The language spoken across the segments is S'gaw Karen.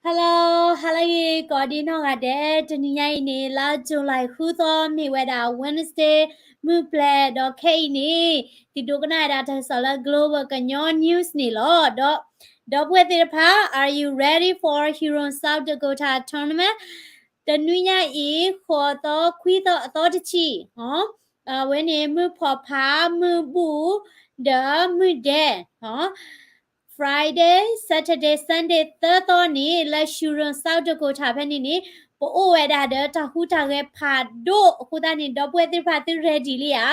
Hello, hello ဂ့ၤ ကိးဒံနီၢ်ဂၤဒဲး, တနံၤညါအံၤန့ၣ် လါ July ဃုသီ မ့ၢ်ဝဲဒၣ် Wednesday မုၢ်ပျဲၤ ဒီးခဲအံၤန့ၣ် သုဒိကနၣ်ဝဲဒၣ်တၢ်ကစီၣ်လၢ Global ကညီ News န့ၣ်လီၤ. ဒီး ဒီပုၢ်ဝဲၢ်သ့ၣ်တဖၣ် are you ready for Huron South Dakota tournament? တနွံညါအံၤ ဃိးသီခွံသီအသီတဆံ, အဝဲန့ၣ် မုၢ်ဖီၣ်ဖး မုၢ်ဘူၣ် ဒီးမုၢ်ဒဲး Friday, Saturday, Sunday သၢသီန့ၣ် လၢ Huron South Dakota ဖဲန့ၣ်န့ၣ် ပအိၣ်ဝဲဒၣ်ဒီးတၢ်ဟူးတၢ်ဂဲၤဖးဒိၣ်အဃိသတးန့ၣ် ဒီပုၢ်ဝဲၢ်သ့ၣ်တဖၣ်သု ready လံဧါ.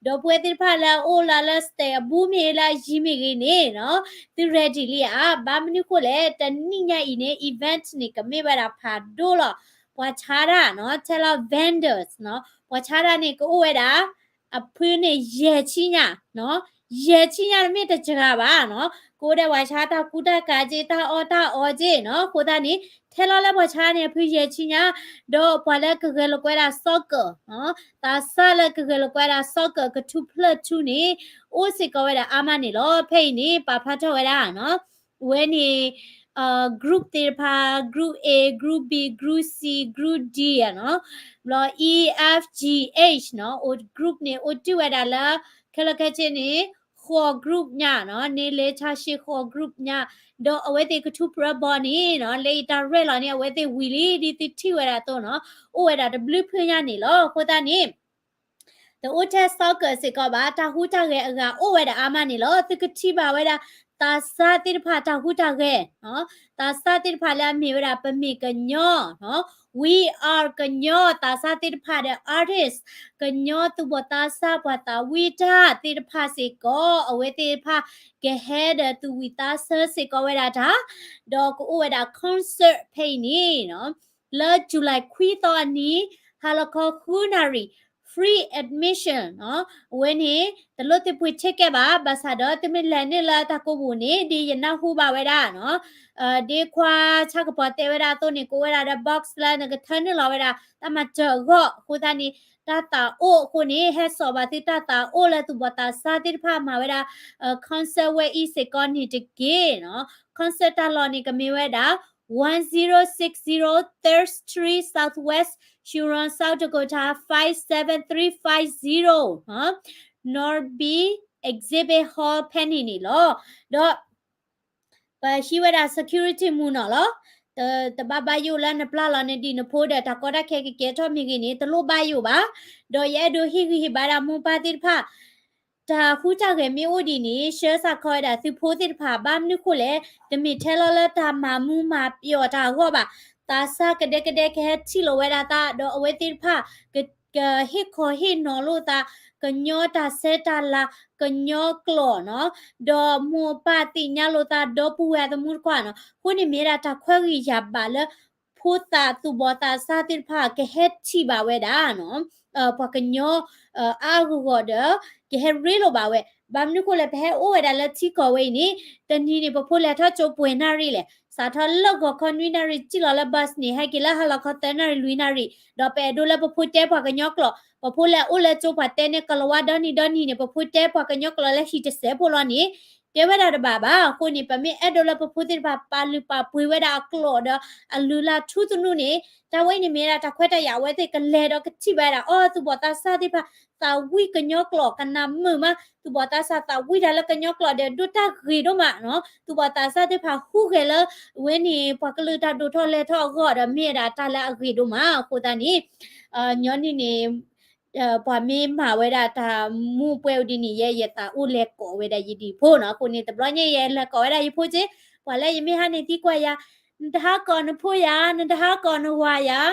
ဒီပုၢ်ဝဲၢ်သ့ၣ်တဖၣ်လၢအအိၣ်လၢလၢ state အဘူးမ့ၢ်ဂ့ၤ လၢအယံၤမ့ၢ်ဂ့ၤန့ၣ်နီၤ သု ready လံဧါ. ဘၣ်မနုၤဃိလဲၣ် တနံၣ်ညါအံၤန့ၣ် event န့ၣ် ကမ့ၢ်ဝဲဒၣ်ဖးဒိၣ်လီၤ. ပှၤဆါတၢ်နီၤ ထဲလီၤ vendors နီၤ ပှၤဆါတၢ်န့ၣ် ကအိၣ်ဝဲဒၣ် အဖုန့ၣ် ယဲၢ်ဆံညါနီၤ, ယဲၢ်ဆံညါတမ့ၢ်တစှၤဘၣ်နီၤ, ကအိၣ်ဒီးပှၤဆါတၢ်ကူတၢ်ကၤက့ တၢ်အီၣ်တၢ်အီက့နီၤ, အဃိသတးန့ၣ် ထဲလီၤလၢပှၤဆါန့ၣ် အဖုယဲၢ်ဆံညါ, ဒီးပှၤလၢကဂဲၤလိာ်ကွဲဒၣ် soccer နီၤ, သးစၢ်လၢကဂဲၤလိာ်ကွဲဒၣ် soccer ကထူၣ်ဖျၢၣ်ထူန့ၣ် အိၣ်စ့ၢ်ကီးဝဲဒၣ်အါမးန့ၣ်လီၤ. ဖဲအံၤန့ၣ် ပာ်ဖျါထီၣ်ဝဲဒၣ်နီၤ ဝဲန့ၣ် group သ့ၣ်တဖၣ် group A, group B, group C, group D နီၤ, ဘျီ E, F, G, H နီၤ, အိၣ် group န့ၣ် အိၣ်တုၤဝဲဒၣ်လၢ ခဲလၢာ်ခဲဆ့န့ၣ် ဃိး group ညါနီၤ, န့ၢ်လၢဆၣ်ရှ့ ဃိး group ညါ, ဒီးအဝဲသ့ၣ်ကထူၣ်ဖျၢၣ်ဘီန့ၣ် လၢယတၢ်ရဲၣ်လီၤန့ၣ် အဝဲသ့ၣ်ဝံၤလံ ဒ်သုထံၣ်ဝဲဒၣ်အသိးနီၤ, အိၣ်ဝဲဒၣ်တဘျုးဖုညါန့ၣ်လီၤ. အဃိသတးန့ၣ် တအိၣ်ထဲ soccer စ့ၢ်ကီးဘၣ်, တၢ်ဟူးတၢ်ဂဲၤအဂၤအိၣ်ဝဲဒၣ်အါမးန့ၣ်လီၤ. သုကထံၣ်ဘၣ်ဝဲဒၣ် သးစၢ်သ့ၣ်တဖၣ်တၢ်ဟူးတၢ်ဂဲၤ, သးစၢ်သ့ၣ်တဖၣ်လၢအမ့ၢ်ဝဲဒၣ် ပမ့ၢ်ကညီ, We are ကညီ, သးစၢ်သ့ၣ်တဖၣ်ဒီး artist ကညီသူၣ်ဘီၣ်သးစၢ် ပှၤသးဝံၣ်တၢ်သ့ၣ်တဖၣ်စ့ၢ်ကီး, အဝဲသ့ၣ်တဖၣ်ကဟဲဒီးသူၣ်ဝံၣ်သးဆၢစ့ၢ်ကီးဝဲဒၣ်တၢ်, ဒီးကအိၣ်ဝဲဒၣ် concert ဖဲအံၤန့ၣ် လၢ July ခွံသီအနံၤ, ဟါလီၤခီဃုနၣ်ရံၣ်, free admission နီၤ, အဝဲန့ၣ် တလိၣ်သုပှ့ၤ ticket ဘၣ်, ဘၣ်ဆၣ်ဒီးသုမ့ၢ်လဲၤနုာ်လၢတၢ်ကိးပူၤန့ၣ် ဒ်ယနၢ်ဟူဘၣ်ဝဲဒၣ်နီၤ, ဒ်ခွါဆၣ်ကပီၤတဲဝဲဒၣ်အသိးန့ၣ် ကအိၣ်ဝဲဒၣ်ဒီး box လၢနကထၢနုာ်လီၤဝဲဒၣ် တၢ်မၤစၢၤအဂီၢ်, အဃိသတးန့ၣ် တၢ်သးအိၣ်အဃိန့ၣ် ဟဲစိာ်ဘၣ်သုတၢ်သးအိၣ်လၢသူၣ်ဘီၣ်သးစၢ်သ့ၣ်တဖၣ်မၤဝဲဒၣ် concert ဝဲအံၤစ့ၢ်ကီးန့ၣ်တက့ၢ်နီၤ. Concert တၢ်လီၢ်န့ၣ်ကမ့ၢ်ဝဲဒၣ် one zero six zero Third Street Southwest, Huron, South Dakota five seven three five zero, Norby Exhibit Hall ဖဲန့ၣ်န့ၣ်လီၤ. ဒီး ပဟံးဝဲဒၣ် security မူနီၤလီၤ. တဘၣ်ဘၣ်ယိၣ်လၢနပျၢ်လီၤနဒံၣ်နဖိဒီး တၢ်ကီတၢ်ခဲကကဲထီၣ်မ့ၢ်ဂ့ၤန့ၣ် တလိၣ်ဘၣ်ယိၣ်ဘၣ်. ဒီးယအဲၣ်ဒိးဟ့ၣ်ဂံၢ်ဟ့ၣ်ဘါဒၣ်မိၢ်ပၢ်သ့ၣ်တဖၣ် တၢ်ဟူးတၢ်ဂဲၤမ့ၢ်အိၣ်ဒ်န့ၣ် ဆှၢစးခီဝဲဒၣ်သုဖိသ့ၣ်တဖၣ် ဘၣ်မနုၤဃိလဲၣ်, တမ့ၢ်ထဲလီၤလၢတၢ်မၤမူမၤပျီၣ်တၢ်အဂီၢ်ဘၣ်. သးစၢ်ကဒဲကဒဲကဟဲထံၣ်လိာ်ဝဲဒၣ်သး ဒီးအဝဲသ့ၣ်တဖၣ် ကဟ့ၣ်ခီၣ်ဟ့ၣ်နီၤလိာ်သး ကညီတၢ်ဆဲးတၢ်လၤ ကညီကျိာ်နီၤ, ဒီးမိၢ်ပၢ်သ့ၣ်ညါလိာ်သး ဒီပုၢ်ဝဲၢ်အသမူတကွၢ်နီၤ, အဃိန့ၣ်မ့ၢ်ဝဲဒၣ်တၢ်ခွဲးဂံၢ်ယၤဘၣ်လၢ ဖိသၣ်သူၣ်ဘီၣ်သးစၢ်သ့ၣ်တဖၣ် ကဟဲထံၣ်ဘၣ်ဝဲဒၣ်နီၤ ပှၤကညီ အါအါဂီၢ်ဂီၢ်ဒီး ကဟဲရ့လိာ်ဘၣ်ဝဲ. ဘၣ်မနုၤဃိလဲၣ် ပဟဲအိၣ်ဝဲဒၣ်လၢထံကီၢ်ဝဲအံၤန့ၣ် တနံၤန့ၣ် ပဖိလဲၤထီၣ်ကၠိပှဲၤနၣ်ရံၣ်လဲၣ်, စးထီၣ်လၢဂီၤခီနွံနၣ်ရံၣ် စံၣ်လီၤလၢ bus န့ၣ် ဟဲက့ၤလၢဟါလီၤခီသၢနၣ်ရံၣ်လွံၢ်နၣ်ရံၣ်, ဒီးပအဲၣ်ဒိးလၢပဖိတဲပှၤကညီကျိာ်, ပဖိလဲၤအိၣ်လၢကၠိပှၤတဲန့ၢ်ကလၤဝါဒီနံၤဒီနံၤန့ၣ် ပဖိတဲပှၤကညီကျိာ်လၢဟံၣ်တစဲးဖိလီၤန့ၣ် တဲဝဲဒၣ်တဘၣ်ဘၣ်. အဃိန့ၣ် ပမ့ၢ်အဲၣ်ဒိးလၢပဖိသ့ၣ်တဖၣ် ပာ်လုၢ်ပာ်ပှ့ၤဝဲဒၣ်အကျိာ်ဒီး အလုၢ်အလၢ်ထူသနူန့ၣ် တၢ်ဝဲအံၤန့ၣ်မ့ၢ်ဝဲဒၣ်တၢ်ခွဲးတၢ်ယာ် အဝဲသ့ၣ်ကလဲၤဒီးကထံၣ်ဘၣ်ဝဲဒၣ် အီ သူၣ်ဘီၣ်သးစၢ်သ့ၣ်တဖၣ် သးဝံၣ်ကညီကျိာ် ကနၣ်မုာ်မး, သူၣ်ဘီၣ်သးစၢ်သးဝံၣ်တၢ်လၢကညီကျိာ်ဒီး ဒိၣ်တၢ်ဂ့ၤဒိၣ်မးနီၤ, သူၣ်ဘီၣ်သးစၢ်သ့ၣ်တဖၣ်ဟူးဂဲၤလၢ အဝဲန့ၣ် ပှၤကလုာ်တၢ်ဒိၣ်ထီၣ်လဲၤထီၣ်အဂီၢ်ဒီး မ့ၢ်ဝဲဒၣ်တၢ်လၢအဂ့ၤဒိၣ်မး. အဃိသတးန့ၣ် ညီနုၢ်န့ၣ် ပှၤမ့ၢ်မၤဝဲဒၣ်တၢ်မူပှဲၤဝဲဒ်န့ၣ် ယဲ ယသးအိၣ်လဲၤကိးဝဲဒၣ်ယဒံၣ်ဖိနီၤ, အဃိန့ၣ် တဘျီညါယလဲၤကိးဝဲဒၣ်ယဖိက့, ပှၤလၢယမ့ၢ်ဟါန့ၣ်သံကွၢ်ယၤ, နတဟါကိးနဖိယၤ, နတဟါကိးနဝၤယၤ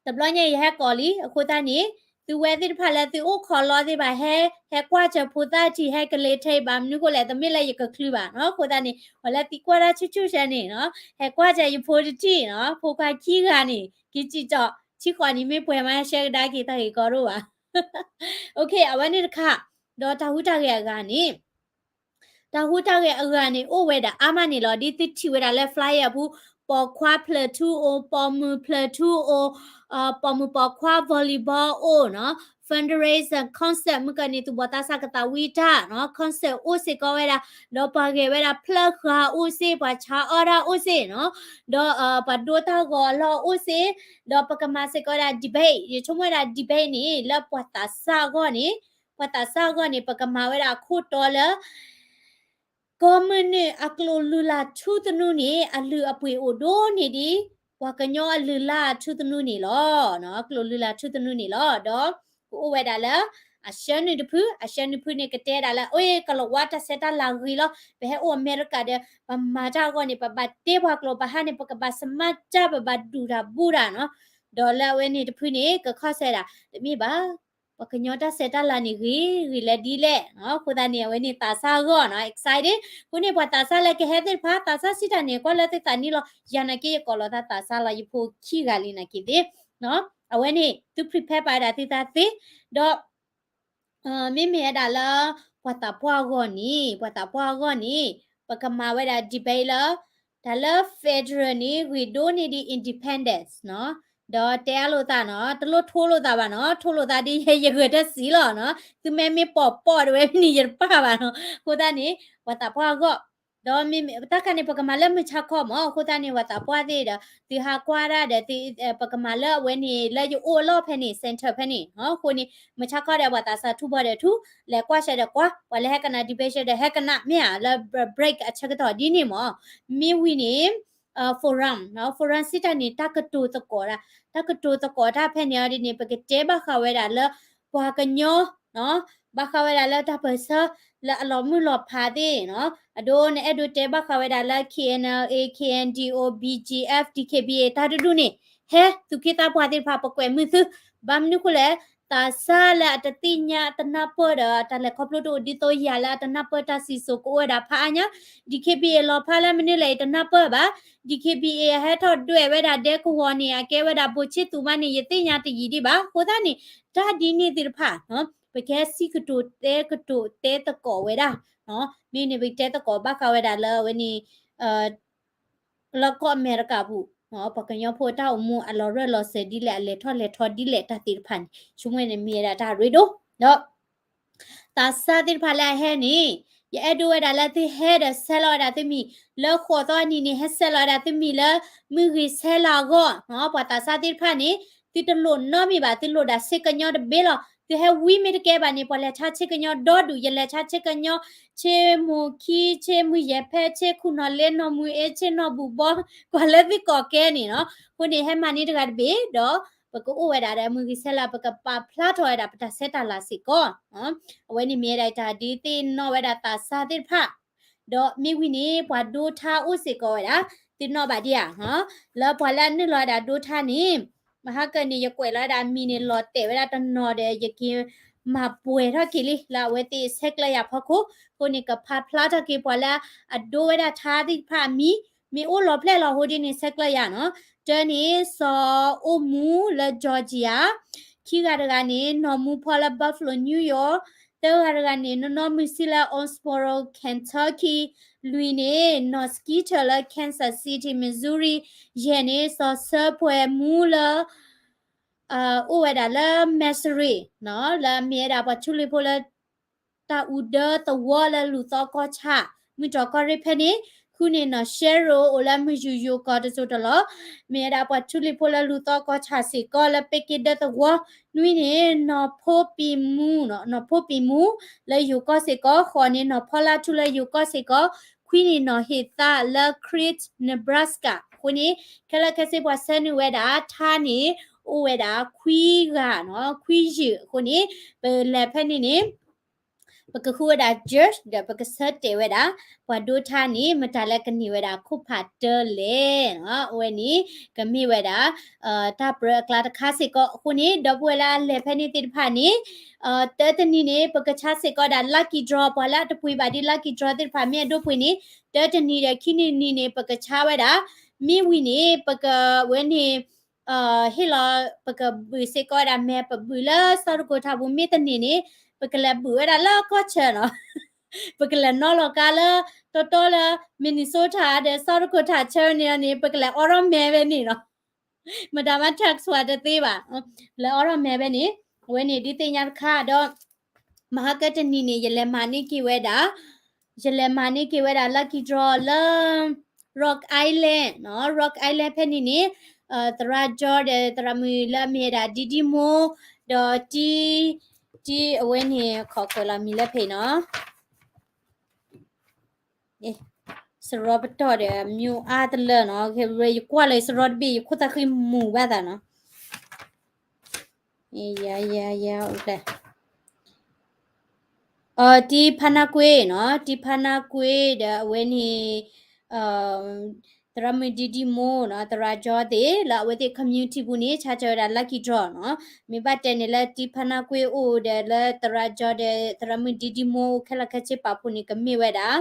တဘျီညါယဟဲကိးလံ, အဃိသတးန့ၣ် သုဝဲသ့ၣ်တဖၣ်လၢသုအိၣ်ခိးလီသ့ၣ်တဖၣ် ဟဲ ဟဲကွၢ်စၢၤဖိသၣ်ထံး ဟဲကလ့ထဲအံၤ ဘၣ်မနုၤဃိလဲၣ် တမ့ၢ်လၢယကချုးဘၣ်နီၤ, အဃိသတးန့ၣ် ပှၤလၢသံကွၢ်တၢ်ဆူၣ်ဆူၣ်ဆဲန့ၣ်နီၤ ဟဲကွၢ်စၢၤယဖိတထံၣ်နီၤ, ဖိခွါခံဂၤန့ၣ် ကံစံၣ်ကၠီၣ် ဆံဃိးနံၣ်မ့ၢ်ပှဲၤမး ဟဲဆှၢကဒါက့ၤတၢ်ဂ့ၢ်ကီဒိၣ်ဘၣ်. အဝဲန့ၣ်တခါ, ဒီးတၢ်ဟူးတၢ်ဂဲၤအဂၤန့ၣ် တၢ်ဟူးတၢ်ဂဲၤအဂၤန့ၣ် အိၣ်ဝဲဒၣ်အါမးန့ၣ်လီၤ. ဒ်သုထံၣ်ဝဲဒၣ်လၢ flyer အပူၤ, ပိာ်ခွါ platoon အိၣ်, ပိာ်မုၣ် platoon အိၣ်, ပိာ်မုၣ်ပိာ်ခွါ volleyball အိၣ်နီၤ, fundraiser concert မုၢ်ကၢန့ၣ် သူၣ်ဘီၣ်သးစၢ်ကသးဝံၣ်တၢ်နီၤ concert အိၣ်စ့ၢ်ကီးဝဲဒၣ် ဒီးပှၤဂဲၤဝဲဒၣ်ဖျၢၣ်ဃာ်အိၣ်စ့ၢ် ပှၤဆါအီၣ်တၢ်အိၣ်စ့ၢ်နီၤ ဒီးပှၤဒိတၢ်ဂီၤအလီၢ်အိၣ်စ့ၢ် ဒီးပကမၤစ့ၢ်ကီးဝဲဒၣ် debate ယဆိကမိၣ်ဝဲဒၣ် debate န့ၣ် လၢပှၤသးစၢ်အဂီၢ်န့ၣ် ပှၤသးစၢ်အဂီၢ်န့ၣ် ပကမၤဝဲဒၣ်အခိၣ်တီလၢ ကီၢ်မုၢ်နုာ်အကျိၤလုၢ်လၢ်ထူသနူန့ၣ် အလုၢ်အပှ့ၤအိၣ်ဒိၣ်န့ၢ်ဒံး ပှၤကညီအလုၢ်လၢ်ထူသနူန့ၣ်လီၤ. အကျိၤလုၢ်လၢ်ထူသနူန့ၣ်လီၤ. ဒီးကအိၣ်ဝဲဒၣ်လၢ အဆၢနုာ်တဖု အဆၢနုာ်ဖုန့ၣ် ကတဲဒၣ်လၢ အိၣ်ကလီၤဝါတၢ်ဆဲးတၢ်လၤဂ့ၤလီၤ. ပဟဲအိၣ်အမဲရကၤဒီး ပမၤတၢ်အဂီၢ်န့ၣ် ပဘၣ်တ့ပှၤကျိာ် ပဟးန့ၣ် ပကဘၣ်စမးတၢ် ပဘၣ်ဒုၣ်တၢ်ဘူၣ်တၢ်နီၤ. ဒီးလၢအဝဲန့ၣ်တဖုန့ၣ် ကခီၣ်ဆၢဒၣ် တမ့ၢ်ဘၣ် ပှၤကညီတၢ်ဆဲးတၢ်လၤန့ၣ်ဂ့ၤဂ့ၤလၢဒ်လဲၣ်နီၤ. အဃိသတးန့ၣ် အဝဲန့ၣ်သးစၢ်အဂီၢ်နီၤ excited. အဃိန့ၣ် ပှၤသးစၢ်လၢကဟဲသ့ၣ်တဖၣ် သးစၢ်စံးတၢ်န့ၣ် ကွၢ်လၢသုသးနံၣ်လီၤ. ယၤနာ်က့ ယကိးလီၤသးသးစၢ်လီၤ ယဖိခံဂၤလံနာ်က့သ့ၣ်နီၤ. အဝဲန့ၣ် သုဖံးဖဲပာ်ဝဲဒၣ်သုသးသ့ ဒီး မ့မ့ၢ်ဝဲဒၣ်လၢ ပှၤသးပှၢ်အဂီၢ်န့ၣ် ပှၤသးပှၢ်အဂီၢ်န့ၣ် ပကမၤဝဲဒၣ် debate လၢ တၢ်လၢ federal န့ၣ် ဂ့ၤဒိၣ်န့ၢ်ဒံး independence နီၤ. ဒီးတဲအါလိာ်သးနီၤ တလိၣ်ထိလိာ်သးဘၣ်နီၤ ထိလိာ်သးဒ်ယဲယဂဲၤတၢ်စံးလီၤနီၤ သုမ့မ့ၢ်ပိာ်ပိာ်တဝဲမ့ၢ်န့ၣ် ယတပာ်ဘၣ်နီၤ. အဃိသတးန့ၣ် ပှၤသးပှၢ်အဂီၢ် ဒီးမ့မ့ၢ်တၢ်ခါန့ၣ် ပကမၤလၢမုၢ်ဆါခီမး အဃိသတးန့ၣ် ပှၤသးပှၢ်သ့ၣ်ဒီး သုဟးကွၢ်ဒၣ်ဒီး ပကမၤလၢအဝဲန့ၣ် လၢယအိၣ်အလီၢ်ဖဲန့ၣ် center ဖဲန့ၣ်နီၤ. အဃိန့ၣ် မုၢ်ဆါခီဒီး ပှၤသးစၢ်ထူဘီဒီးထူ လဲၤကွၢ်ဆၢဒီးကွၢ် ပှၤလၢဟဲကနၣ် debate ဒီးဟဲကနၣ် မ့ၢ်ဧါ လၢ break အဆၢကတီၢ်ဒ်န့ၣ်မး မ့ၢ်ဝံၤန့ၣ် forum နီၤ forum စံးတၢ်န့ၣ် တၢ်ကတိၤသကိးတၢ် တၢ်ကတိၤသကိးတၢ်ဖဲန့ၣ်အီၤဒ်န့ၣ် ပကတဲဘၣ်ဃးဝဲဒၣ်လၢ ပှၤကညီ ဘၣ်ဃးဝဲဒၣ်လၢတၢ်ပၢၢ်ဆၢ လၢအလီၤမုၢ်လီၤဖးသ့ၣ်နီၤ အဒိ နအဲၣ်ဒိးတဲဘၣ်ဃးဝဲဒၣ်လၢ K N L A, K N D O, B G F, D K B A တၢ်တဒူၣ်န့ၣ် ဟဲသူၣ်က့သးပှၢ်သ့ၣ်တဖၣ် ပကွဲးမုာ်သု ဘၣ်မနုၤဃိလဲၣ် သးစၢ်လၢအတသ့ၣ်ညါတနၢ်ပၢၢ်ဒီး တၢ်လဲၤခီဖျိတအိၣ်ဒ်သိးယၤလၢအတနၢ်ပၢၢ်တၢ်စံၣ်စိၤကအိၣ်ဝဲဒၣ်ဖးအါညါ D K B A လီၤဖးလၢမနုၤလဲၣ် ယတနၢ်ပၢၢ်ဘၣ် D K B A ဟဲထီၣ်ဒွဲၣ်ဝဲဒၣ်ဒဲကဝီၤန့ၣ် အကဲဝဲဒၣ်ဘိးဆ့သူးမးန့ၣ် ယသ့ၣ်ညါတယံာ်ဒံးဘၣ် အဃိသတးန့ၣ် တၢ်ဒ်န့ၣ်သ့ၣ်တဖၣ် ပကဟဲစံးကတိၤတဲကတိၤတဲသကိးဝဲဒၣ် မ့ၢ်န့ၣ် ပကတဲသကိးဘၣ်ဃးဝဲဒၣ်လၢအဝဲန့ၣ် လၢကီၢ်အမဲရကၤပူၤ ပှၤကညီဖိအတၢ်အိၣ်မူအလီၤရၢၢ်လီၤစၢၤဒ်လဲၣ် အလဲၤထီၣ်လဲၤထီဒ်လဲၣ်တၢ်သ့ၣ်တဖၣ်န့ၣ် ဆိကမိၣ်န့ၣ်မ့ၢ်ဝဲဒၣ်တၢ်ရ့ဒိၣ် ဒီး သးစၢ်သ့ၣ်တဖၣ်လၢအဟဲန့ၣ် ယအဲၣ်ဒိးဝဲဒၣ်လၢသုဟဲဒီးဆဲးလီၤဝဲဒၣ်သုမံၤ လၢဃိးသီအနံၤန့ၣ် ဟဲဆဲးလီၤဝဲဒၣ်သုမံၤလၢ မုၢ်ဂ့ၤဆဲးလီၤအဂီၢ် ပှၤသးစၢ်သ့ၣ်တဖၣ်န့ၣ် သုတလိၣ်နီတမံၤဘၣ် သုလိၣ်ဒၣ်ဆ့ကညီတဘ့ၣ်လီၤ သုဟဲဝံမ့ၢ်တကဲဘၣ်န့ၣ် ပှၤလဲၤဆါဆ့ကညီဒီဒူၣ် ယလဲၤဆါဆ့ကညီ ဆ့မိၢ်ခံ ဆ့မုၢ်ယဲၢ်ဖဲ ဆ့ခူၣ်နီၣ်လ့ နီၢ်မုၢ်အ့ ဆ့နီၢ်ဘူၣ်ဘီ ကွၢ်လၢသုကိးကဲန့ၣ်နီၤ အဃိန့ၣ် ဟဲမၤန့ၢ်တဂၤတဘ့ၣ် ဒီး ပကအိၣ်ဝဲဒၣ်ဒီးမုၢ်ဂ့ၤဆဲးလီၤ ပကပာ်ဖျါထီၣ်ဝဲဒၣ်ပတၢ်ဆဲးတၢ်လၤစ့ၢ်ကီး အဝဲန့ၣ်မ့ၢ်ဝဲဒၣ်တၢ်ဒုးသ့ၣ်နီၣ်ဝဲဒၣ်သးစၢ်သ့ၣ်တဖၣ် ဒီးမ့ၢ်ဝံၤန့ၣ် ပှၤဒိထါအိၣ်စ့ၢ်ကီးဝဲဒၣ် သ့ၣ်နီၣ်ဘၣ်ဒံးဧါ လၢပှၤလၢအနုာ်လီၤဝဲဒၣ်ဒိထါန့ၣ် မဟါကၢန့ၣ် ယကွဲးလီၤဝဲဒၣ်အမံၤန့ၣ် လီၤတဲာ်ဝဲဒၣ်တနီၤဒီး ယက့ၤမၤပှဲၤထီၣ်က့ၤလံ လၢအဝဲသ့ၣ်ဆဲးကျၢယၤဖီခိၣ် အဃိန့ၣ် ကဖးဖျါထီၣ်က့ၤပှၤလၢအဒိဝဲဒၣ်ထါသ့ၣ်တဖၣ်အမံၤ မ့ၢ်အိၣ်လီၤဖျဲၣ်လီၤဟိဒ်န့ၣ် ဆဲးကျၢယၤနီၤ တၢန့ၣ် စီၤအိၣ်မူလၢ Georgia ခံဂၤတဂၤန့ၣ် နီၢ်မူဖီလၢ Buffalo New York သၢဂၤတဂၤန့ၣ် နီၢ်နီၢ်မုၢ်ဆံလၢ Owensboro Kentucky လွံၢ်န့ၣ် နီၢ် Skeeter လၢ Kansas City Missouri ယဲၢ်န့ၣ် စီၤစၢပှဲၤမူလၢ အိၣ်ဝဲဒၣ်လၢ Missouri နီၤ လၢအမ့ၢ်ဝဲဒၣ်ပှၤထူလံၤဖိလၢ တၢ်အူဒၢသဝီလၢလူၤသီကီၢ်ဆၣ် မုၢ်တြီၢ်ကီၢ်ရ့ၣ်ဖဲန့ၣ် ဃုန့ၣ် နီၢ် Cheryl အိၣ်လၢမုၢ်ယူၤယိၤကီၢ်တစိၤတလီၢ် မ့ၢ်ဝဲဒၣ်ပှၤထူလံၤဖိလၢလူၤသီကီၢ်ဆၣ်စ့ၢ်ကီးလၢပ့က့ဒၢသဝီ နွံန့ၣ် နီၢ်ဖိပံၤမူ နီၢ်ဖိပံၤမူ လၢယိၤကီၢ်စ့ၢ်ကီး ဃိးန့ၣ် နီၢ်ဖီလါထူလၢယိၤကီၢ်စ့ၢ်ကီး ခွံန့ၣ် နီၢ်ဟ့ၣ်သးလၢ Crete Nebraska အဃိန့ၣ် ခဲလၢာ်ခဲဆ့ပှၤဆၢနုာ်ဝဲဒၣ် ထါန့ၣ် အိၣ်ဝဲဒၣ်ခွံဂၤနီၤ ခွံယုၢ်အဃိန့ၣ် ပလဲၤဖဲန့ၣ်န့ၣ် ပကဃုဝဲဒၣ် judge ဒီးပကဆၢတဲာ်ဝဲဒၣ် ပှၤဒိထါန့ၣ် မတၤလၢကန့ၢ်ဝဲဒၣ်ခိၣ်ဖးတၢလဲၣ်နီၤ အဝဲန့ၣ် ကမ့ၢ်ဝဲဒၣ် တၢ်ပြၢအကျါတခါစ့ၢ်ကီးအဃိန့ၣ် ဒီပုၢ်ဝဲၢ်လၢအလဲၤဖဲန့ၣ်သ့ၣ်တဖၣ်န့ၣ် တၢတနံၤန့ၣ် ပကဆါစ့ၢ်ကီးဒၣ် lucky draw ပှၤလၢအတပှ့ၤဘၣ်ဒ် lucky draw သ့ၣ်တဖၣ် မ့ၢ်အဒိပှ့ၤန့ၣ် တၢတနံၤဒီးခံနံၤနံၤန့ၣ် ပကဆါဝဲဒၣ် မ့ၢ်ဝံၤန့ၣ် ပကဝဲန့ၣ် ဟ့ၣ်လီၤ ပကဘုၣ်စ့ၢ်ကီးဝဲဒၣ် မဲာ်ပဘုၣ်လၢစီၤတကိၢ်ထၣ်ပူၤ မ့ၢ်တန့ၢ်န့ၣ် ပကလဲၤဘုၣ်ဝဲဒၣ်လၢကီၢ်ဆၢနီၤ ပကလဲၤနီၤလီၤကါလၢ တီတီလၢ Minnesota ဒီးစီၤတကိၢ်ထၣ်ဆၢန့ၣ်န့ၣ် ပကလဲၤအီထီၣ်မဲာ်ဖဲန့ၣ်နီၤ မတၤမး tax ဝဲတသ့ဘၣ် လဲၤအီထီၣ်မဲာ်ဖဲန့ၣ် အဝဲန့ၣ်ဒုးသ့ၣ်ညါတခါဒီး မဟါကတနံၤန့ၣ် ယလဲၤမၤန့ၢ်က့ၤဝဲဒၣ် ယလဲၤမၤန့ၢ်က့ၤဝဲဒၣ် lucky draw လၢ Rock Island နီၤ, Rock Island ဖဲန့ၣ်န့ၣ် သရၣ်ကၠီဒီးသရၣ်မုၣ်လၢအမ့ၢ်ဝဲဒၣ် ဒံဒံမိၢ် ဒီးတံ တံ အဝဲန့ၣ် ခိးကွဲးလီၤမံၤလၢဖဲအံၤနီၤ စရီပတီၢ်ဒီး မျိုးအါတလၢနီၤ, ယကွၢ်လၢစရီတဘ့ၣ် ယခိၣ်သးဃံမူၤဘၣ်သးနီၤ, ယယယ တံဖါနါကွ့နီၤ, တံဖါနါကွ့ဒီးအဝဲန့ၣ် သရၣ်မုၣ်ဒံဒံမိၢ်နီၤ, သရၣ်ကၠီသ့ၣ် လၢအဝဲသ့ၣ် community ပူၤန့ၣ် ဆါကၢဝဲဒၣ် lucky draw နီၤ, မ့ၢ်ဘၣ်တဲန့ၣ်လၢတံဖါနါကွ့အိၣ်ဒီးလၢသရၣ်ကၠီဒီးသရၣ်မုၣ်ဒံဒံမိၢ်အိၣ် ခဲလၢာ်ခဲဆ့ပာ်ဖှိၣ်န့ၣ် ကမ့ၢ်ဝဲဒၣ်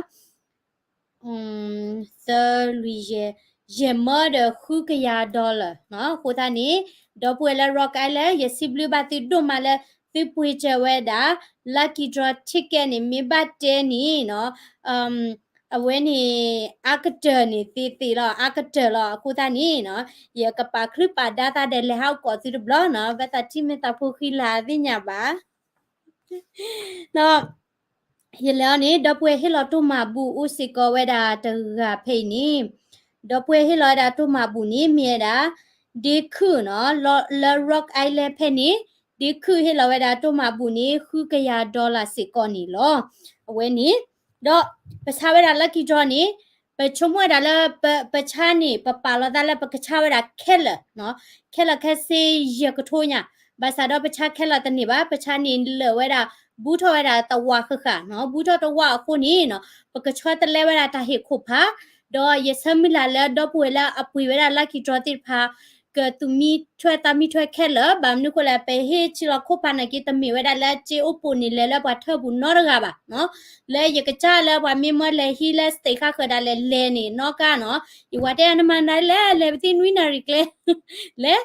သၢလွံၢ်ယဲၢ် ယဲၢ်မၢဒီးဃုကယၤ dollar နီၤ, အဃိသတးန့ၣ် ဒီပုၢ်ဝဲၢ်လၢ Rock Island ယစံးဘျုးဘၣ်သုဒိၣ်မးလၢ သုပှ့ၤစၢၤဝဲဒၣ် lucky draw ticket န့ၣ် မ့ၢ်ဘၣ်တဲန့ၣ်နီၤ အဝဲန့ၣ် အါကတၢၢ်န့ၣ်သ့သ့လီၤ, အါကတၢၢ်လီၤ, အဃိသတးန့ၣ်နီၤ ယကပာ်ချံပာ်ဒါသးဒီးလဲၤဟးအိၣ်ကိးသုတဘျီနီၤ, ဘၣ်သးထံၣ်မ့ၢ်သးဖိဃံလၤသ့ၣ်ညါဘၣ် ဒီး ယလဲၤအီၤန့ၣ် ဒီပုၢ်ဝဲၢ်ဟ့ၣ်လီၤတိၢ်မၤဘူၣ်အိၣ်စ့ၢ်ကီးဝဲဒၣ်တဂၤဖဲအံၤန့ၣ်, ဒီပုၢ်ဝဲၢ်ဟ့ၣ်လီၤဝဲဒၣ်တိၢ်မၤဘူၣ်န့ၣ် မ့ၢ်ဝဲဒၣ် ဒ့ခုၣ်နီၤ, လၢ Rock Island ဖဲန့ၣ် ဒ့ခုၣ်ဟ့ၣ်လီၤဝဲဒၣ်တိၢ်မၤဘူၣ်န့ၣ် ဃုကယၤ dollar စ့ၢ်ကီးန့ၣ်လီၤ. အဝဲန့ၣ် ဒီးပဆါဝဲဒၣ် lucky draw န့ၣ် ပဆိကမိၣ်ဝဲဒၣ်လၢ ပဆါန့ၣ် ပပာ်လီၤသးလၢပကဆါဝဲဒၣ်ခဲလၢာ်, ခဲလၢာ်ခဲဆ့ယဲၢ်ကထိညါ, ဘၣ်ဆၣ်ဒီးပဆါခဲလၢာ်တန့ၢ်ဘၣ်, ပဆါန့ၣ်လၢာ်ဝဲဒၣ် ဘူးထီၣ်ဝဲဒၣ်တဝာ်ဃၣ်ဃၣ်နီၤ, ဘူးထီၣ်တဝာ်အဃိန့ၣ်နီၤ ပကဆှၢတလဲဝဲဒၣ်တၢ်ဟ့ၣ်ခိၣ်ဖး, ဒီးယဆၢမုၢ်လၢ်လၢဒီပုၢ်ဝဲၢ်လၢအပှ့ၤဝဲဒၣ် lucky draw သ့ၣ်တဖၣ် ကသူၣ်မံထွဲသးမံထွဲခဲလၢာ်, ဘၣ်မနုၤဃိလဲၣ် ပဟ့ၣ်ဆံးလီၤခိၣ်ဖးနာ်က့ တမ့ၢ်ဝဲဒၣ်လၢစ့အိၣ်ပိာ်န့ၣ် လဲၤလၢပှၤထၢပူၤနီတဂၤဘၣ်နီၤ, လၢယကစၢ်လၢပှၤမ့ၢ်မၢလဲၤဟံးလၢ state ဃါဃၢၤဒၣ်လဲာ်လဲၤန့ၣ် နီၣ်ကါနီၤ, ယဝၤတဲနမၤနၤလဲၣ် လဲၤပသ့ၣ်နွံနၣ်ရံၣ်ကျဲ လဲၤ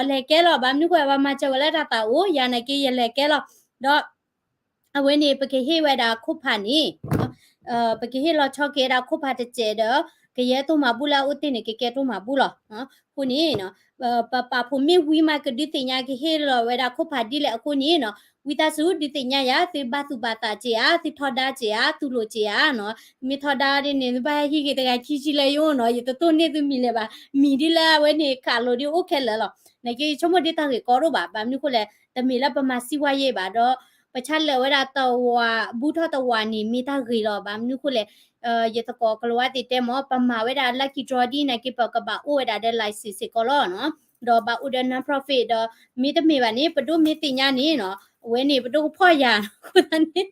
လဲၤကဲလီၤ, ဘၣ်မနုၤဃိ ပှၤမၤစၢၤဝဲလၢတၢ်သးအိၣ် ယၤနာ်က့ ယလဲၤကဲလီၤ, ဒီး အဝဲန့ၣ် ပကဟ့ၣ်ဝဲဒၣ်ခိၣ်ဖးန့ၣ် ပကဟ့ၣ်လီၤဆီက့ၤဝဲဒၣ်ခိၣ်ဖးတစဲးဒီး ကယဲၢ်တိၢ်မၤဘူၣ်လၢအအိၣ်တ့ၢ်န့ၣ် ကကဲတိၢ်မၤဘူၣ်လီၤ. အဃိန့ၣ် ပပာ်ဖှိၣ်မ့ၢ်ဝံၤမး ကဒုးသ့ၣ်ညါကဟ့ၣ်လီၤဝဲဒၣ်ခိၣ်ဖးဒ်လဲၣ်အဃိန့ၣ်နီၤ, ဝံသးစူၤဒုးသ့ၣ်ညါယၤ သုဘၣ်သူၣ်ဘၣ်သးစ့ဧါ, သုထီဒါစ့ဧါ, သူၣ်လိာ်စ့ဧါနီၤ, မ့ၢ်ထီဒါဒ်န့ၣ် သုဘၣ်ဟဲဟံးက့ၤတဂၤခံဆံလၢယအိၣ်နီၤ, ယတတိၢ်န့ၢ်သုမံၤလၢၤဘၣ်, မံၤဒ်လၢအဝဲန့ၣ် ခးလိာ်ဒ်အိၣ်ခဲလၢာ်လီၤ. နာ်က့ ယဆိကမိၣ်ဒ်တၢ်ဂ့ၢ်ကီဒိၣ်ဘၣ်, ဘၣ်မနုၤဃိလဲၣ် တမ့ၢ်လၢပမၤစံးဝါယဲဘၣ်ဒီး ပဆါလၢာ်ဝဲဒၣ်တဝာ် ဘူးထီၣ်တဝာ်န့ၣ် မ့ၢ်တၢ်ဂ့ၤလီၤ. ဘၣ်မနုၤဃိလဲၣ် ယသကိးကလၤဝါသ့ၣ်တဲမ့ၢ် ပမၤဝဲဒၣ် lucky draw ဒ်နာ်က့ ပကဘၣ်အိၣ်ဝဲဒၣ်ဒီး license စ့ၢ်ကီးလီၤနီၤ, ဒီးဘၣ်အိၣ်ဒီး non-profit ဒီး မ့တမ့ၢ်ဘၣ်န့ၣ် ပဒိၣ်မ့ၢ်သ့ၣ်ညါန့ၣ်နီၤ အဝဲန့ၣ် ပဒိၣ်ကဖီၣ်ယၤ အဃိသတးန့ၣ်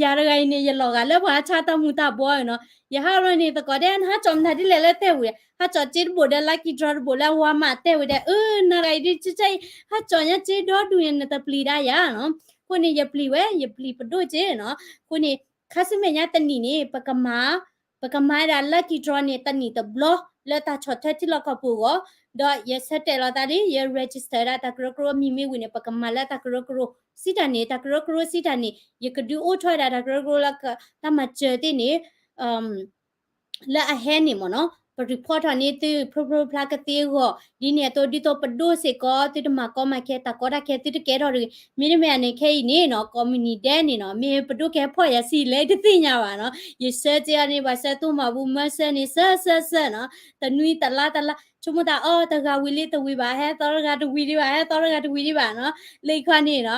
ယၤတဂၤအံၤန့ၣ် ယလီၤဂာ်လၢပှၤဟးဆါတၢ်မူၤတၢ်ဘှီနီၤ, ယဟးလီၤန့ၣ် သကိးတဲ နဟးကၠီၣ်မတၤဒ်လဲၣ်လၢတဲဝံၤ ဟးကၠီၣ်စ့တဘိၣ်ဒီး lucky draw တဘိၣ်လၢ Walmart တဲဝံၤဒီး အၢ နၤတဂၤအံၤဒ် ကၠီၣ်စ့အံၤ ဟးကၠီၣ်ညါစ့ဒီဒူၣ်န့ၣ် နတပျံၤဒၣ်ယၤနီၤ, အဃိန့ၣ် ယပျံၤဝဲ ယပျံၤပဒိၣ်စ့နီၤ, အဃိန့ၣ် ခါဆူမဲာ်ညါတနံၣ်န့ၣ် ပကမၤ ပကမၤဝဲဒၣ် lucky draw န့ၣ် တနံၣ်တဘျီ လၢတၢ်ဆီၣ်ထွဲထံလီၢ်ကီၢ်ပူၤအဂီၢ်, ဒီးယဆၢတဲာ်လီၤသးလံ ယ register ဒၣ်တၢ်ကရၢကရိမံၤမ့ၢ်ဝံၤန့ၣ် ပကမၤလၢတၢ်ကရၢကရိစံးတၢ်န့ၣ် တၢ်ကရၢကရိစံးတၢ်န့ၣ် ယကဒုးအိၣ်ထီၣ်ဝဲဒၣ်တၢ်ကရၢကရိလၢတၢ်မၤစၢၤသ့ၣ်န့ၣ် လၢအဟဲန့ၣ်မ့ၢ်နီၤ ပ report ထီၣ်န့ၢ်သု ဖျိဖျိဖျါကသ့အဂီၢ်, ဒ်န့ၣ်အသိး ဒ်သိးပဒိၣ်စ့ၢ်ကီး သုတမၤကီမၤခဲ တၢ်ကီတၢ်ခဲသုတကဲထီၣ်တဂ့ၤ, မ့တမ့ၢ်န့ၣ် ခဲအံၤန့ၣ်နီၤ ကိးမုၢ်နံၤဒဲးန့ၣ်နီၤ မ့ၢ်ပဒိၣ်ကဲဖီၣ်ယၤဆံးလဲၣ်တသ့ၣ်ညါဘၣ်နီၤ, ယဆၢက့ၤအီၤန့ၣ် ပှၤဆၢတိၢ်မၤဘူၣ်မၢဆၢန့ၣ် ဆၢဆၢဆၢနီၤ, တနွံတလါတလါ ဆိကမိၣ်သးအီၤ တဂၤဝံၤလံတဝံၤဘၣ် ဟဲသီတဂၤတဝံၤဒံးဘၣ် ဟဲသီတဂၤတဝံၤဒံးဘၣ်နီၤ, လၢအံၤခီန့ၣ်နီၤ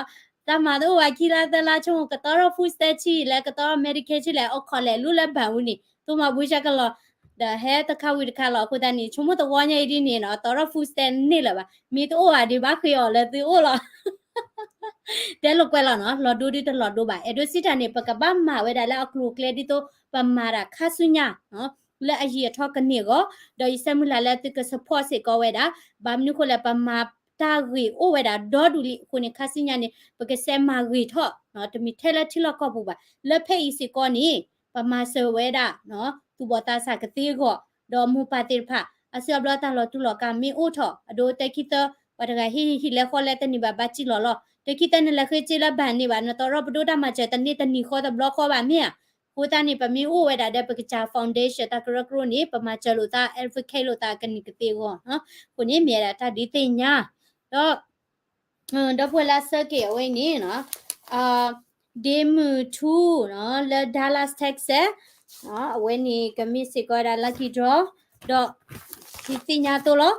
တၢ်မၤတအိၣ်ဘၣ်ခံလါသၢလါ ဆိကမိၣ်ကတီၤထီၣ် food stamp ဆံးလဲၣ် ကတီၤထီၣ် Medicaid ဆံးလဲၣ် အိၣ်ခိးလဲၣ်လူလၢဘဏ်ပူၤန့ၣ် တိၢ်မၤဘူၣ်ဆၢကလီၤ ဒီးဟဲတခါဝံၤတခါလီၤ အဃိသတးန့ၣ် ဆိကမိၣ်သဝီညါအံၤဒ်န့ၣ်နီၤ တီၤထီၣ် food stamp န့ၣ်လၢၤဘၣ် မ့ၢ်တအိၣ်ဘၣ်ဒီးဘၣ်ဃ့အီၤလၢသုအိၣ်လီၤ တဲလိာ်ကွဲလီၤနီၤ လီၤဒိဒ်တလီၤဒိဘၣ် အဲၣ်ဒိးစံးတၢ်န့ၣ် ပကဘၣ်မၤဝဲဒၣ်လၢအကျိၤအကျဲဒ်သိး ပမၤတၢ်ခါဆူညါ လၢအယံာ်အထီကန့ၢ်အဂီၢ် ဒီးယဆၢမုၢ်လၢ်လၢသုက support စ့ၢ်ကီးဝဲဒၣ် ဘၣ်မနုၤဃိလဲၣ် ပမၤတၢ်ဂ့ၤအိၣ်ဝဲဒၣ်ဒီဒူၣ်လံအဃိန့ၣ် ခါဆူညါန့ၣ် ပကဆဲးမၤဂ့ၤထီၣ် တမ့ၢ်ထဲလၢထံလီၢ်ကီၢ်ပူၤဘၣ် လၢဖဲအံၤစ့ၢ်ကီးန့ၣ် ပမၤစၢၤဝဲဒၣ် သူၣ်ဘီၣ်သးစၢ်ကသ့အဂီၢ် ဒီးမိၢ်ပၢ်သ့ၣ်တဖၣ် အစုအဘျီတၢ်လီၤတူာ်လီၤကာ်မ့ၢ်အိၣ်ထီၣ် အဒိတဲခံသၢ ပှၤတဂၤဟံးဟံးလဲၤဃီလဲၤတန့ၢ်ဘၣ် ဘၣ်စံၣ်လီၤလီၤ တဲခံသၢနလဲၤဃ့စ့လၢဘၣ်န့ၢ်ဘၣ် နတီၤထီၣ်ပဒိၣ်တၢ်မၤစၢၤတန့ၢ်တနံၤဃီတဘျီဃီဘၣ်မ့ၢ်ဧါ အဃိသတးန့ၣ် ပမ့ၢ်အိၣ်ဝဲဒၣ်ဒီးပကစၢ် foundation တၢ်ကရၢကရိန့ၣ် ပမၤစၢၤလိာ်သး advocate လိာ်သးကန့ၢ်ကသ့အဂီၢ် အဃိန့ၣ်မ့ၢ်ဝဲဒၣ်တၢ်ဒုးသ့ၣ်ညါ ဒီး ဒီပုၢ်ဝဲၢ်လၢအဆၢက့ၤအဝဲအံၤန့ၣ်နီၤ, ဒ့မုၢ်ထူနီၤ လၢ Dallas Texas နီၤ, အဝဲန့ၣ်ကမ့ၢ်စ့ၢ်ကီးဝဲဒၣ် lucky draw ဒီး ဒ်သ့ၣ်ညါအသိးလီၤ.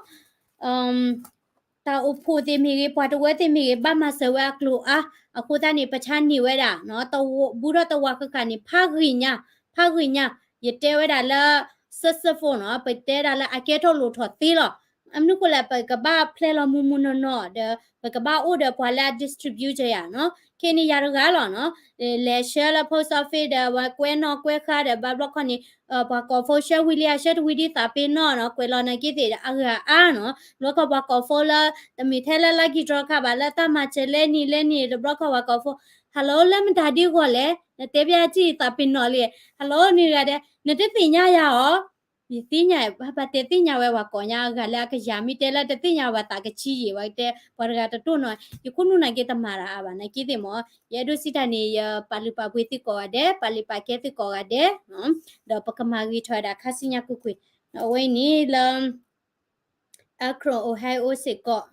တၢ်အိၣ်ဖှိၣ်သ့ၣ်မ့ၢ်ဂ့ၤ ပှၤတဝၢသ့ၣ်မ့ၢ်ဂ့ၤ ဘၣ်မၤစၢၤဝဲအကျိၤအါ, အဃိသတးန့ၣ် ပဆါန့ၢ်ဝဲဒၣ်နီၤ, တဝူၤဘူးထီၣ်တဝူၤဃၣ်ဃၣ်န့ၣ် ဖးဂ့ၤညါ, ဖးဂ့ၤညါ, ယတဲဝဲဒၣ်လၢ စၢၣ်စၢၣ်ဖိနီၤ, ပတဲဒၣ်လၢအကဲထီၣ်လိၣ်ထီၣ်သ့လီၤ. အမနုၤဃိလဲၣ် ပကဘၣ်ဖျဲလီၤမူမူနီၢ်နီၢ်ဒီး ပကဘၣ်အိၣ်ဒီးပှၤလၢအ distributor ယၤနီၤ, ခဲန့ၣ်ယၤတဂၤလီၤနီၤ, လဲၤဆှၢလၢ post office ဒီး ဝဲကွဲနီၣ်ကွဲဃါဒီး ဘၣ်ဘျီခီန့ၣ် ပှၤကိးဖိ ဆှၢဝံၤလံ အဆှၢတဝံၤဒ်သးပ့ၤနီၣ်နီၤ, ကွဲးလီၤနာ်က့သ့ၣ်အဂၤအါနီၤ, ဘျီခီပှၤကိးဖိလၢ တမ့ၢ်ထဲလၢ lucky draw ခါဘၣ် လၢတၢ်မၤစၢၤလဲန့ၣ်လဲန့ၣ် တဘျီခီပှၤကိးဖိ hello လၢမတၤဒ်ဂီၤလဲၣ်, နတဲပျၢ်ထံၣ်သးပ့ၤနီၣ်လံ, hello န့ၣ်ဂၤဒဲး နတသ့ၣ်ညါယၤအီၤ, ယသ့ၣ်ညါ ဘၣ်တဲသ့ၣ်ညါဝဲပှၤကိးညါအဂၤလၢအကယၤ မ့ၢ်တဲလၢတသ့ၣ်ညါဝဲသးကဆံးယံာ် ဝဲတဲ ပှၤတဂၤတတိၢ်နီၤ ယခိၣ်နူာ်နာ်က့တမၤတၢ်အါဘၣ် နာ်က့သ့ၣ်မ့ၢ် ယအဲၣ်ဒိးစံးတၢ်န့ၣ် ယပာ်လုၢ်ပာ်ပှ့ၤသုကိးဂၤဒဲး ပာ်လုၢ်ပာ်ကဲသုကိးဂၤဒဲး ဒီးပကမၤဂ့ၤထီၣ်ဝဲဒၣ်ခါဆူညါကွ့ၢ်ကွ့ၢ်, အဝဲအံၤန့ၣ်လၢ Akron Ohio စ့ၢ်ကီး,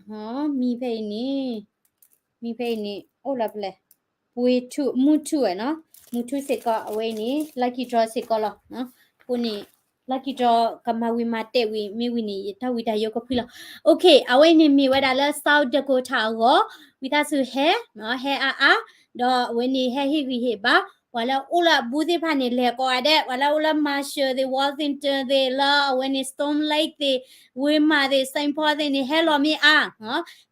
မံဖဲအံၤန့ၣ်, မံဖဲအံၤန့ၣ် အိၣ်လၢပလဲၣ်, ဝ့ၢ်ထူၣ် မုၢ်ထူၣ်ဝဲနီၤ, မုၢ်ထူၣ်စ့ၢ်ကီး အဝဲအံၤန့ၣ် lucky draw စ့ၢ်ကီးလီၤ. အဃိန့ၣ် lucky draw ကမၤဝံၤမၤတဲာ်ဝံၤ မ့ၢ်ဝံၤန့ၣ် ယတၢ်ဝံတၢ်ယိကဖှံလီၤ. Okay အဝဲအံၤန့ၣ်မ့ၢ်ဝဲဒၣ်လၢ South Dakota အဂီၢ်, ဝံသးစူၤဟဲ, ဟဲအါအါ, ဒီးအဝဲန့ၣ်ဟဲဟ့ၣ်ဂံၢ်ဟ့ၣ်ဘါ ပှၤလၢအိၣ်လၢအဘူးသ့ၣ်တဖၣ်န့ၣ် လဲၤကိးဂၤဒဲး, ပှၤလၢအိၣ်လၢ Marshall သ့ၣ် Worthington သ့ၣ် လၢအဝဲန့ၣ် Storm Lake သ့ၣ် Wilmot သ့ၣ် Saint Paul သ့ၣ်န့ၣ် ဟဲလီၤမ့ၢ်အါ,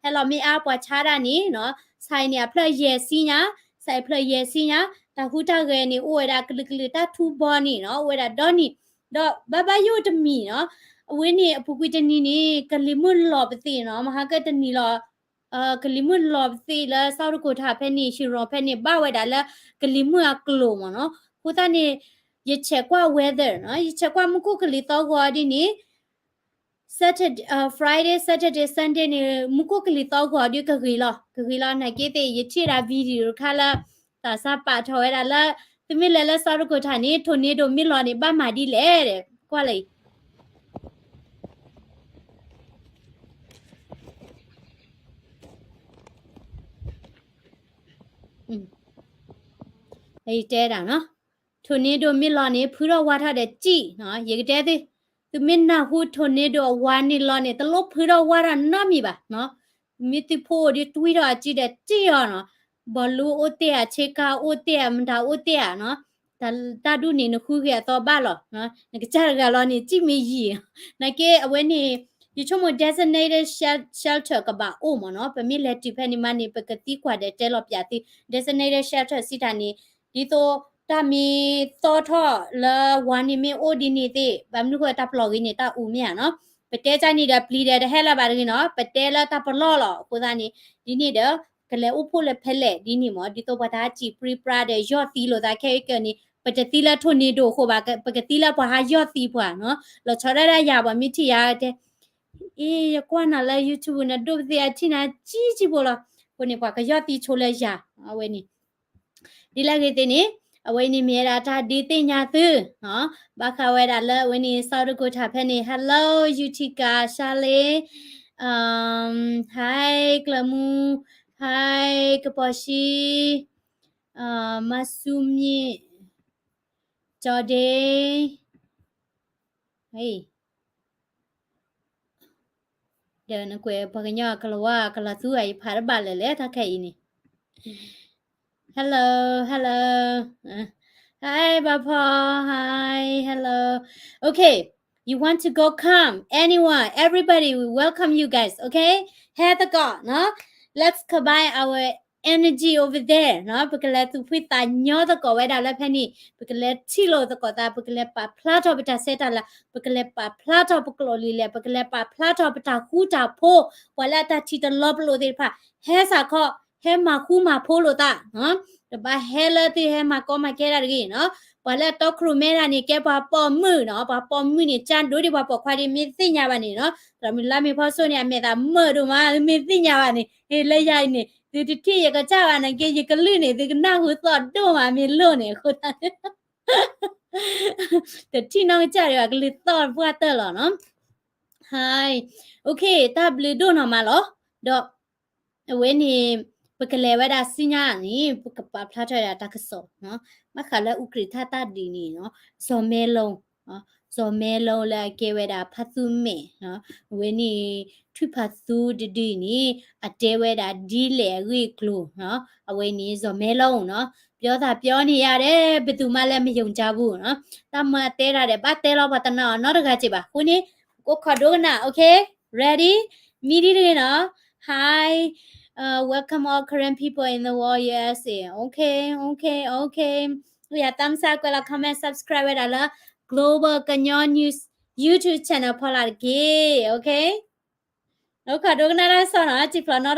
ဟဲလီၤမ့ၢ်အါ ပှၤဆါတၢ်န့ၣ်နီၤ, ဆၣ်အံၤန့ၣ် အဖျၢၣ်ယဲၢ်ဆံညါ, ဆၣ်အံၤဖျၢၣ်ယဲၢ်ဆံညါ, တၢ်ဟူးတၢ်ဂဲၤန့ၣ် အိၣ်ဝဲဒၣ်ကလုာ်ကလုာ် တၢ်ထူဘီန့ၣ်နီၤ အိၣ်ဝဲဒၣ်ဒီနံၤ, ဒီးဘၣ်ဘၣ်ယိၣ်တမံၤနီၤ, အဝဲန့ၣ်အပူၤကွံာ်တနံၤန့ၣ် ကလံၤမုၢ်လီၤပသ့ၣ်နီၤ, မဟါကတနံၤလီၤ ကလံၤမုၢ်လီၤပသ့ၣ်လၢ South Dakota ဖဲန့ၣ် Huron ဖဲန့ၣ် ဘၣ်ဝဲဒၣ်လၢကလံၤမုၢ်အကျိၤမ့ၢ်နီၤ, အဃိသတးန့ၣ် ယဆဲးကွၢ် weather နီၤ, ယဆဲးကွၢ်မူခိၣ်ကလံၤသီဂီၤဒ်န့ၣ် Saturday, Friday, Saturday, Sunday န့ၣ် မူခိၣ်ကလံၤသီဂီၤဒ်ကဂ့ၤလီၤ, ကဂ့ၤလီၤ နာ်က့သ့ၣ် ယထံၣ်ဒၣ် video တခါလၢ တၢ်စးပာ်ထီၣ်ဝဲဒၣ်လၢ သုမ့ၢ်လဲၤလၢ South Dakota န့ၣ် tornado မ့ၢ်လီၤန့ၣ် ဘၣ်မၤဒ်လဲၣ်ဒီး ကွၢ်လၢ ယတဲဒၣ်နီၤ, tornado မ့ၢ်လီၤန့ၣ် ဖုထီၣ်ဝါထီၣ်ဒီးစံၣ်နီၤ, ယကတဲသု, သုမ့ၢ်နၢ်ဟူ tornado အဝါန့ၣ်လီၤန့ၣ် တလိၣ်ဖုထီၣ်ဝါထီၣ်နီတမံၤဘၣ်နီၤ, မ့ၢ်သုဖိအိၣ်ဒီးတွံၢ်ထီၣ်အစံၣ်ဒီးစံၣ်အီၤနီၤ, ဘီလူအိၣ်တ့ၢ်ဧါ, ဆ့ကၤအိၣ်တ့ၢ်ဧါ, မတၤအိၣ်တ့ၢ်ဧါနီၤ, တၢ်ဒူၣ်န့ၣ် နဃုဂ့ၤအသီဘၣ်လီၤ, နကစၢ်တဂၤလီၤန့ၣ် စံၣ်မ့ၢ်ယံာ်, နာ်က့အဝဲန့ၣ် ယဆိကမိၣ် designated shel-, shelter ကဘၣ်အိၣ်မ့ၢ်နီၤ, ပမ့ၢ်လဲၤတုၤဖဲန့ၣ်မးန့ၣ် ပကသံကွၢ်ဒီးတဲလီၤပၠးသု, designated shelter စံးတၢ်န့ၣ် ဒ်သိးတၢ်မ့ၢ်သီထီၣ်လၢဝၤန့ၣ်မ့ၢ်အိၣ်ဒ်န့ၣ်သ့ၣ် ဘၣ်မနုၤဃိတၢ်ပလီၢ်ဂ့ၤန့ၣ် တၢ်အူမ့ၢ်ဧါနီၤ, ပတဲကၢ်န့ၣ်ဒီးပျံၤဒီးတဟဲလၢၤဘၣ်တဂ့ၤနီၤ, ပတဲလၢတၢ်ပလီၢ်လီၤ, အဃိသတးန့ၣ် ဒ်န့ၣ်ဒီး ကလဲၤအိၣ်ဖှိၣ်လၢဖဲလဲၣ်ဒ်န့ၣ်မ့ၢ် ဒ်သိးပှၤတဟးစံၣ်ပြံပြါဒီးယီၢ်သံလိာ်သးခဲအံၤကန့ၣ် ပတသံလၢ tornado အဃိဘၣ်, ပကသံလၢပှၤဟးယီၢ်သံပှၤနီၤ, လီၤဆီဒၣ်တၢ်ယၤပှၤမ့ၢ်ထံၣ်ယၤတဲ အ့ ယကွၢ်နၤလၢ YouTube နဒိၣ်ပသ့ၣ်အထံၣ်နၤကံကံဖိလီၤ, အဃိန့ၣ် ပှၤကယီၢ်သံဆိလၢယၤ, အဝဲန့ၣ် ဒ်လဲၣ်ဂ့ၤသ့ၣ်န့ၣ် အဝဲန့ၣ်မ့ၢ်ဝဲဒၣ်တၢ်ဒုးသ့ၣ်ညါသု, ဘၣ်ဃးဝဲဒၣ်လၢအဝဲန့ၣ် South Dakota ဖဲန့ၣ် Hello Utica Charlene, hi ကျၢၢ်မူ, hi ကပီၤရှံ, မၤဆူမံ, Jordan, ဒီးနကွဲးပှၤကညီကလၤဝါကလၤသူအံၤ ယဖးတဘၣ်လၢၤလဲၣ် တၢ်ခဲအံၤန့ၣ်, hello, hello, hi ဘၣ်ဖီ, hi, hello, okay, you want to go, come, anyone, everybody, we welcome you guys, okay, ဟဲသကိးနီၤ, let's combine our energy over there နီၤ, ပကလဲၤသူၣ်ဖှံသးညီသကိးဝဲဒၣ်လၢဖဲန့ၣ်, ပကလဲၤထံၣ်လိာ်သကိးသး, ပကလဲၤပာ်ဖျါထီၣ်ပတၢ်ဆဲးတၢ်လၤ, ပကလဲၤပာ်ဖျါထီၣ်ပကျိာ်လံလဲၣ်, ပကလဲၤပာ်ဖျါထီၣ်ပတၢ်ဃူတၢ်ဖိး, ပှၤလၢအတၢ်ထံၣ်တလီၤပလိာ်သ့ၣ်တဖၣ်, ဟဲစးခီ, ဟဲမၤဃူမၤဖိးလိာ်သး, တဘၣ်ဟဲလၢသုဟဲမၤကီမၤခဲတၢ်တဂ့ၤနီၤ, ပှၤလၢအတီခိၣ်ရိၣ်မဲတၢ်န့ၣ် ကဲပှၤပိာ်မုၣ်နီၤ, ပှၤပိာ်မုၣ်န့ၣ် ကၢ်ဒိၣ်ဒံးပှၤပိာ်ခွါဒ်မ့ၢ်သ့ၣ်ညါဘၣ်န့ၣ်နီၤ, သရၣ်မုၣ်လါမ့ၤဖီစိန့ၣ် အမဲာ်သးမုာ်ဒိၣ်မး မ့ၢ်သ့ၣ်ညါဘၣ်န့ၣ်, ဟ့ၣ်လၢယၤအံၤန့ၣ် သုတထံၣ်ယကစၢ်ဘၣ်နာ်က့ ယကလုၢ်န့ၣ် သုကနၢ်ဟူသီၣ်ဒိၣ်မးမ့ၢ်လိၣ်န့ၣ် အဃိသတး တထံၣ်နီၢ်ကစၢ်ဒံးဘၣ် ကလုၢ်သီၣ်ပှၢ်တၢၢ်လီၤနီၤ, hi, okay တၢ်ဘျုးဒိၣ်နီၢ်မးလီၤ, ဒီး အဝဲန့ၣ် ပကလဲၤဝဲဒၣ်ဆူညါန့ၣ် ပကပာ်ဖျါထီၣ်ဝဲဒၣ်တၢ်ကစီၣ်နီၤ, ဘၣ်ဃးလၢအူကြ့ၣ်ထၣ်တၢ်ဒုးန့ၣ်နီၤ, စီၤမဲလိ စီၤမဲလိလၢအကဲဝဲဒၣ်ဖါသူမဲာ်နီၤ, အဝဲန့ၣ် ထွံၣ်ဖါသူတဒုန့ၣ် အတဲဝဲဒၣ်ဒ်လဲၣ်အဂ့ၢ်အကျိၤနီၤ, အဝဲန့ၣ်စီၤမဲလိနီၤ, ပြောသာပြောနေရတယ် ဘယ်သူမှလည်းမယုံကြဘူးနီၤ, တၢ်မၤတဲတၢ်ဒီး ဘၣ်တဲလီၤပှၤတနာ်အီၤနီတဂၤက့ၤဘၣ်, အဃိန့ၣ် ကိးခီဒိကနၣ်, okay, ready, မံဒံတဂ့ၤနီၤ, hi, uh, welcome all Karen people in the world, U S A, okay, okay, okay, ယၤသးမဆါကွဲးလီၤ comment, subscribe ဝဲဒၣ်လၢ Global ကညီ News YouTube channel ဖီလာ်တက့ၢ်, okay, အိၣ်ခိးဒိကနၣ်တၢ်ကစီၣ်နီၤ, စံးဖျိးနီၤ